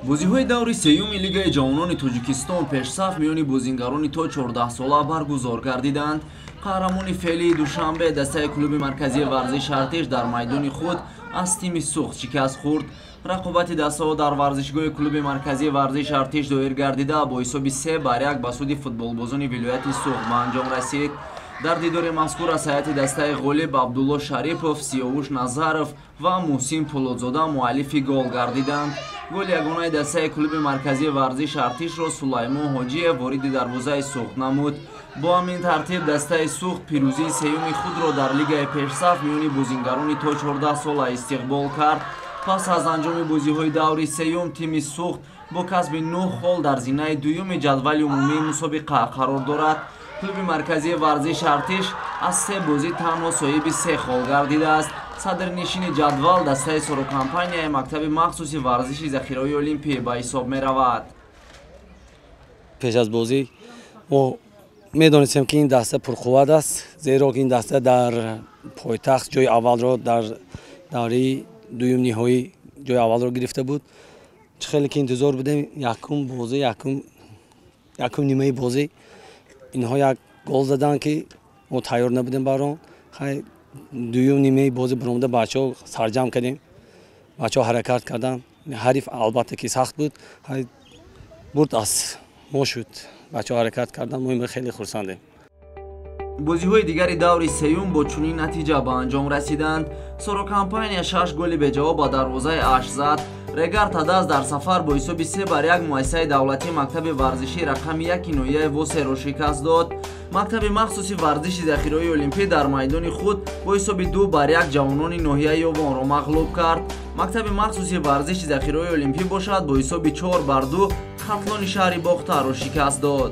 Бозиҳои даври сеюми Лигаи ҷавонони Тоҷикистон пешсаф миёни бозингарони то 14 сола баргузор гардиданд. Қаҳрамони феълии Душанбе, дастаи клуби марказии варзиши Артиш, дар майдони худ аз тими Суғд шикаст хӯрд. Рақобати дастаҳо дар варзишгоҳи клуби марказии варзиши Артиш доир гардида, бо ҳисоби 3-1 ба суди футболбозони вилояти Суғд ба анҷом расид. Дар дидори мазкур аз ҳайати дастаи ғолиб Абдулло Шарипов, Сиёвуш Назаров ва Муҳсин Пулодзода муаллифи гол гардиданд. Голи ягонаи дастаи клуби марказии варзиши Артишро Сулаймон Ҳоҷиев вориди дарвозаи Суғд намуд. Бо ҳамин тартиб дастаи Суғд пирӯзии сеюми худро дар лигаи пешсаф миёни бозингарони то 14 сола истиқбол кард. Пас аз анҷоми бозиҳои даври сеюм тими Суғд бо касби 9 хол дар зинаи дуюми ҷадвали умумии мусобиқа қарор дорад. Клуби марказии варзиши Артиш аз се бозӣ танҳо соҳиби 3 хол гардидааст. Садрнишини ҷадвал дастаи Сорокомпанияи мактаби махсуси варзиши захираҳои Олимпӣ ба ҳисоб меравад. Пеш аз бозӣ мо медонистем, ки ин даста пурқувват аст, зеро ки ин даста дар пойтахт ҷои аввалро дар давраи дуюм ниҳоӣ ҷои аввалро гирифта буд. Чӣ хеле ки интизор будем, якум бозӣ, якум нимаи бозӣ инҳо як гол заданд, ки мо тайёр набудем бар он. Хай, дуюм нимаи бозӣ баромада, бачаҳо сарҷамъ кардем, бачаҳо ҳаракат карданд. Ҳариф албатта ки сахт буд, бурд аз мо шуд, бачаҳо ҳаракат карданд, мо хеле хурсандем. Бозиҳои дигари даври сеюм бо чунин натиҷа ба анҷом расиданд. Сорокомпания 6 голи беҷавоб ба дарвозаи Ашт зад. Регар Тадаз дар сафар бо ҳисоби 3-1 муассисаи давлатии мактаби варзишии рақами 1 ноҳияи Восеро шикаст дод. Мактаби махсуси варзиши захираҳои Олимпӣ дар майдони худ бо ҳисоби 2-1 ҷавонони ноҳияи Ёвонро мағлуб кард. Мактаби махсуси варзиши захираҳои Олимпӣ бошад, бо ҳисоби 4-2 Хатлони шаҳри Бохтарро шикаст дод.